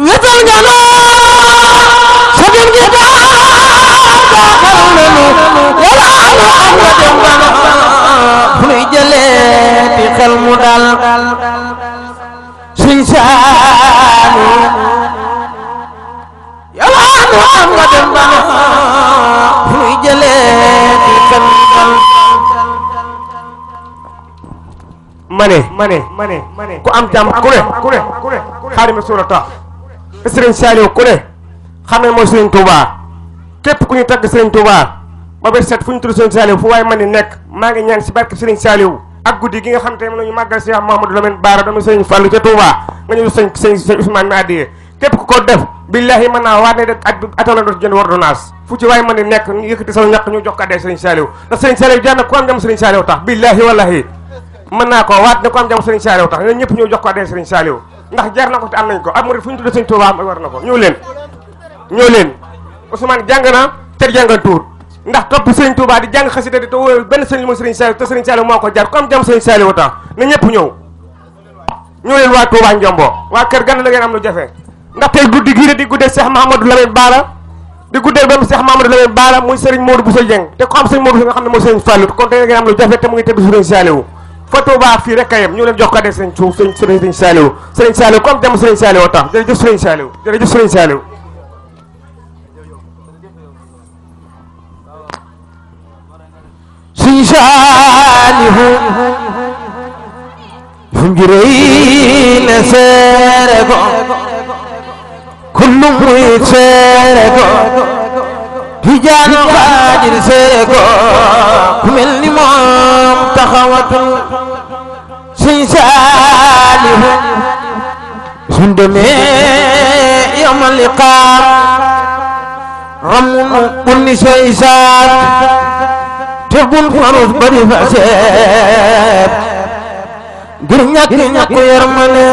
wetal nga noo sa dem gi daa jaaxal nanu yàlla anu am nga dem nga noo fu nuy jëlee ti xel mu dal Sëriñ Saaliw yàlla anu am nga dem nga noo fu nuy jëlee ti xel mu dal mane ku am jàmm ku ne Xaadimu Rasuul tax Sëriñ Saaliw ku ne xam ne mooy Sëriñ Tuubaa képp ku ñu tagg Sëriñ Tuubaa ba ba set fu ñu tudd Sëriñ Saaliw fu waaye man di nekk maa ngi ñaan si barke Sëriñ Saaliw ak guddi gi nga xam te moom la ñu màggal Cheikh Mouhamadou Lamine Bara doomu Sëriñ Fallu ca Tuubaa nga ñëw sëñ Ousmane mi àddiyee képp ku ko def billahi mën naa waat ne de atala doo jënd ordonnance fu ci waaye man di nekk ñu yëkkati sa ñaq ñu jox ko addee Sëriñ Saaliw ndax Sëriñ Saaliw jar na ku am jàmm Sëriñ Saaliw tax billahi wallahi mën naa ko waat ne ku am jàmm Sëriñ Saaliw tax ñun ñëpp ñëw jox ko addee Sëriñ Saaliw ndax jar na ko te am nañ ko ab murid fu ñu tuddee Sëriñ Tuubaa war na ko ñëw leen Ousmane jàng na te jàngal tuur ndax topp Sëriñ Tuubaa di jàng xasida di te wóorul benn sëriñ mooy Sëriñ Saaliw te Sëriñ Saaliw moo ko jar comme jàmm Sëriñ Saaliw tax na ñëpp ñëw leen waa Tuubaa Njombo waa kër Gana la ngeen am lu jafe ndax tey guddi gii di guddee Cheikh Mahamadou Lamine Bara di guddee ba Cheikh Mahamadou Lamine Bara muy Sëriñ Modou Bousso Dieng te ko am Sëriñ Modou Bousso nga xam ne mooy Sëriñ Fallu kon tey ngeen am lu jafe te mu ngi tëdd Sëriñ Saaliw fa Tuubaa fii rek a yem ñu leen jox ko de Sëriñ Saaliw Sëriñ Saaliw comme jàmm Sëriñ Saaliw tax jërëjëf Sëriñ Saaliw jërëjëf Sëriñ Saaliw Sëriñ Saaliw fu njurey la seere ko kullu muy seere ko Tijaanu Xaadir seere ko ku mel ni moom taxawatul Sëriñ Saaliw suñ demee yawmal liqaam ramunu bunni say saat te bun farus bari fa seet ngir ñàkk yërmande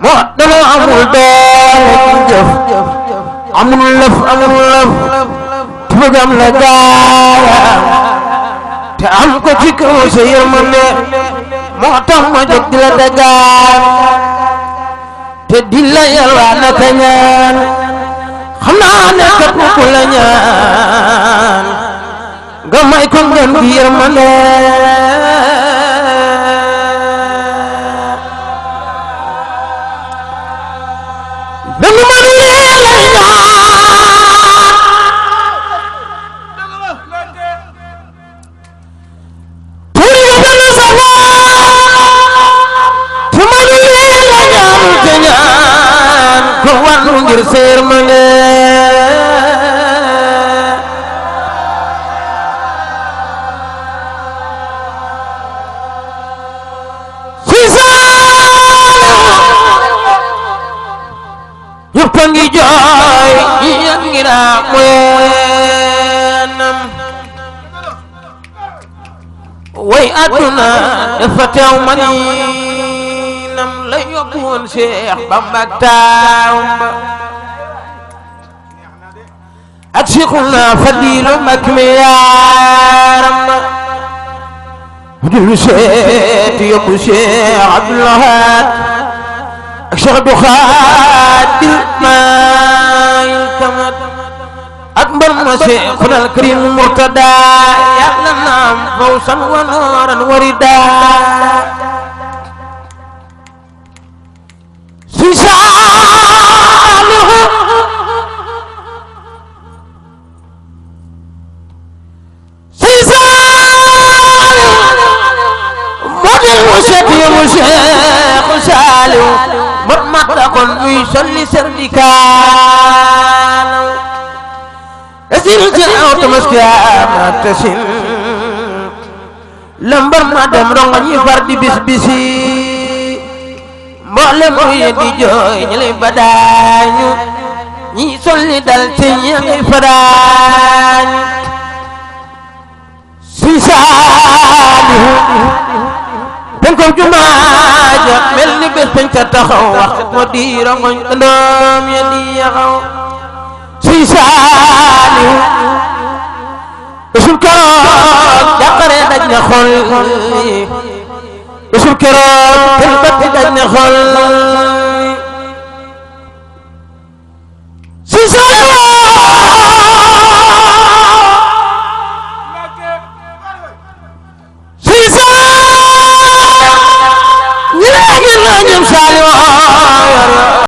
moo danoo amul doole ci jëf amul lëf te bëgg am la gaaya te am ko ci kaw sa yërmande moo tax ma jóg di la dagaan te di la yalwaan naka ñaan xam naa ne kat ku la ñaan nga may ko ngeen gi yërmande dama man lii lay ñaan turi nga dana sama te man lii la ñaan te ñaan ko wàllu ngir sa yërmande ngi jooy yi ngi naa moyenam way àdduna dafa teew maninam la yóbbu woon Cheikh Bamba taawam ak Cheikhuna Fadilu mag mi yaaram julu seeti yóbbu Cheikh Abdoul Ahad ak Cheikh Abdou Khadir maay kamat ak mbar ma Cheikhuna al Karim Murtada yàlla naam fawsan wa nooran warida Sëriñ Saaliw Sëriñ Saaliw moo del mu seeti mu Cheikh Saaliw mot matta kon muy solli serdikaanaw esil jël aw tamaskiyaama tasin lambar ma dem rongo ñi far di bis bisi mboolem muy di jooy ñi lay badaañu ñi solli dal te ñi ngay fadaañu Sëriñ Saaliw penko jumaaja mel ni bés peñ ca taxaw wax mo di rongoñ ndoom ya di yaxaw Sëriñ Saaliw bisul keroog jàqare daj na xol bisul keroog tel batti daj na xol si Saliou si Saliou ñi léegi la ñoom Saliou